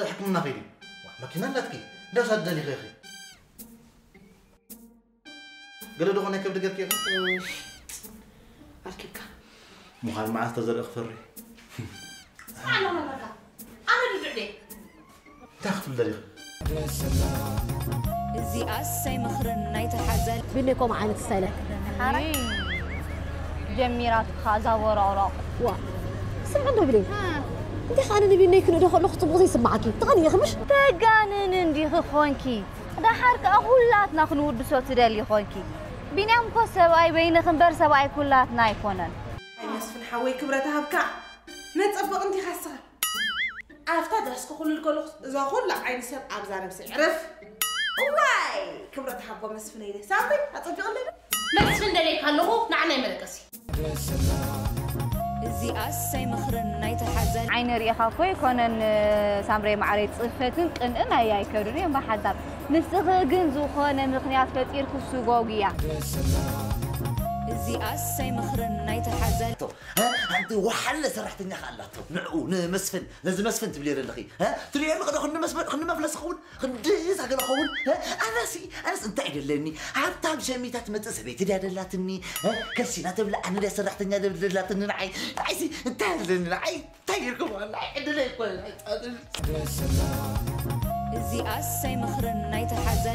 ሕክምና ኸይዲ። ዋ፣ መኪና ኣላትኪ። እንዳውሳድ ደሊኺ ኢኺ። ገለ ዶ ኾነ ከብዲ ገርኪ ኢኺ? ምዃን መዓስ ተዘርኢ ክፈሪ። ኣነ ድዑ ድየ? እንታይ ክትብል ደሊኺ? እዚኣስ ኣይመኽርን ናይቲ ሓዘል። ቢነይ ከምኡ ዓይነት ስታይል። ሓራይ ጀሚራትካ እዛ ወራውራው። ዋ ስምዕ እንዶ ብሌን፣ እንታይ ከኣ ንቢነይ ክንእዶ ከለኹ ጽቡቕ ዘይስምዓኪ ትቐንየ ክምሽ። ተጋንን እንዲኺ ኾንኪ። ደሓር ከኣ ኩላትና ክንውድሶ ትደሊ ኾንኪ። ቢንያም እኮ ሰብኣይ በይንኺ እምበር ሰብኣይ ኩላትና ኣይኮነን። ኣይ መስፍን ሓወይ ክብረት ሃብካ። መጸበቕ እንዲኻ ስኻ። ኣብታ ዳስኩ ኩልል ከለኹ እዛ ኩላ ዓይኒ ሰብ ኣብዛ ነብሰይ ዕረፍ። እዋይ ክብረት ሃቦ መስፍን ኢለ ሳምሪ ኣጸቢቕለይ ዶ? መስፍን ደልየካ ኣለኹ ንዓና ይመለቀሲ። እዚኣስ ኣይመኽርን ናይቲ ሓዘል። ዓይኒ ርኢኻ እኮ ይኮነን ሳምሬ ማዕረይ ጽፈትን ቅንእን ኣይ ኣይከዱን እዮም ብሓሳብ ንስኺ ግን ዝኾነ ምኽንያት ፈጢርኪ ስጎጉያ። እዚኣስ ኣይመኽርን ናይቲ ሓዘል። ሓንቲ ወሓለ ሰራሕተኛ ከኣላቶ ንዕኡ ንመስፍን ነዚ መስፍን ትብልዮ ዘለኺ ትሪኦ ኣለኺ ዶ ክንዲ መስፍን ክንዲ መፍለስ ኸውን ክንዲ ዛገለ ኸውን ኣነሲ ኣነስ እንታይ ደለኒ ሃብታም ሸሚታ ትመፅእ ሰበይቲ ድያ ደላትኒ ከሲና ተብልዓኒ ድያ ሰራሕተኛ ደላትኒ ንዓይ ንዓይሲ እንታይ ኣለኒ ንዓይ እንታይ ጌርኩም ንዓይ ዕድለይ እኮ እዚኣስ ኣይመኽርን ናይቲ ሓዘል።